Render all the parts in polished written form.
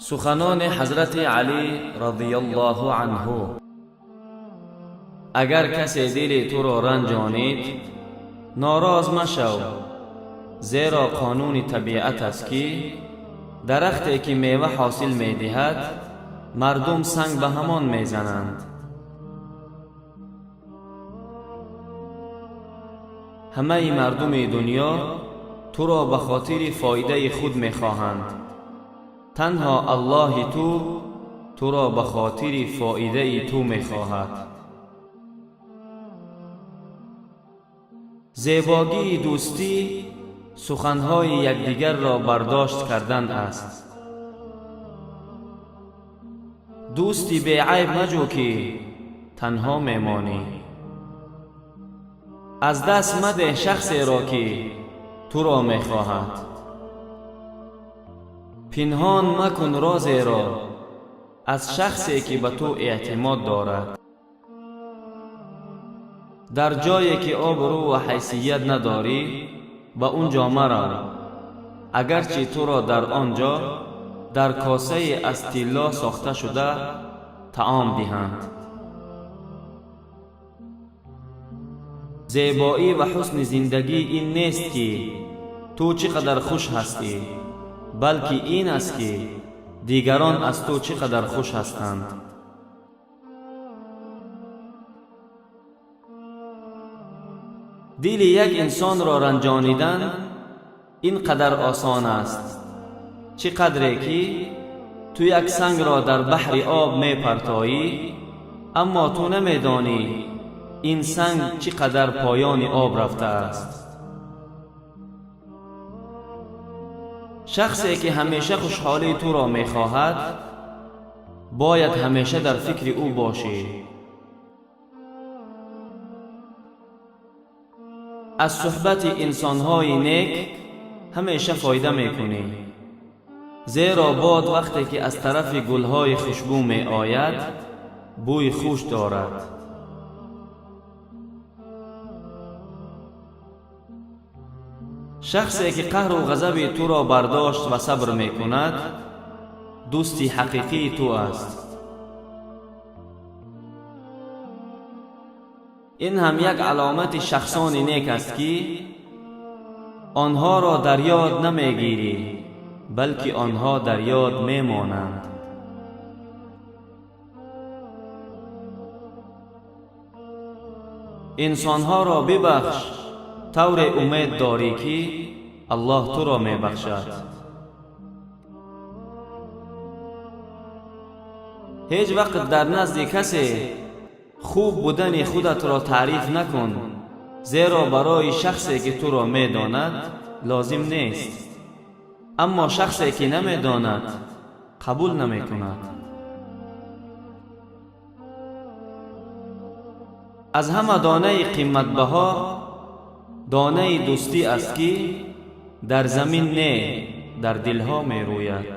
Суханони ҳазрати Алӣ радиаллоҳу анҳу: агар касе дили туро ранҷонид, нороз машав, зеро қонуни табиат аст, ки дарахте ки мева ҳосил медиҳад, мардум санг ба ҳамон мезананд. Ҳамаи мардуми дунё туро ба хотири фоидаи худ мехоҳанд, танҳо Аллоҳи ту туро ба хотири фоидаи ту мехоҳад. Зебогии дӯстӣ суханҳои якдигарро бардошт кардан аст. Дӯсти беайб маҷӯ, ки танҳо мемонӣ. Аз даст мадеҳ шахсеро, ки туро мехоҳад. Пинҳон макун розеро аз шахсе, ки ба ту эътимод дорад. Дар ҷое ки обрӯ ва ҳайсият надорӣ, ба он ҷо марав, агарчи туро дар он ҷо дар косае аз тилло сохташуда таом диҳанд. Зебоӣ ва ҳусни зиндагӣ ин нест, ки ту чӣ қадар хуш ҳастӣ, балки ин аст, ки дигарон аз ту чӣ қадар хуш ҳастанд. Дили як инсонро ранҷонидан ин қадар осон аст, чӣ қадре ки ту як сангро дар баҳри об мепартоӣ, аммо ту намедонӣ ин санг чӣ қадар поёни об рафтааст. Шахсе ки ҳамеша хушҳолии туро мехоҳад, бояд ҳамеша дар фикри ӯ бошӣ. Аз суҳбати инсонҳои нек ҳамеша фоида мекунӣ, зеро бод вақте ки аз тарафи гулҳои хушбӯ меояд, бӯи хуш дорад. Шахсе ки қаҳру ғазаби туро бардошт ва сабр мекунад, дӯсти ҳақиқии ту аст. Ин ҳам як аломати шахсони нек аст, ки онҳоро дар ёд намегирӣ, балки онҳо дар ёд мемонанд. Инсонҳоро бибахш, тавре умед дорӣ, ки Аллоҳ туро мебахшад. Ҳеҷ вақт дар назди касе хуб будани худатро таъриф накун, зеро барои шахсе ки туро медонад, лозим нест, аммо шахсе ки намедонад, қабул намекунад. Аз ҳама донаи қиматбаҳо донаи дӯстӣ аст, ки дар замин не, дар дилҳо мерӯяд.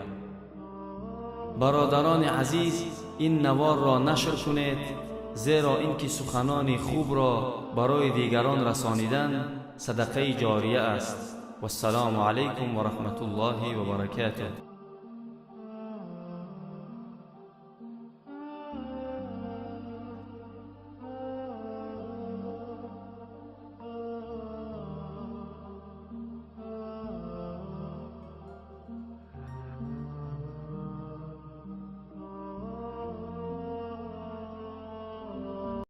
Бародарони азиз, ин наворро нашр кунед, зеро ин ки суханони хубро барои дигарон расонидан садақаи ҷория аст. Вассалому алайкум ва раҳматуллоҳи ва баракатуҳ.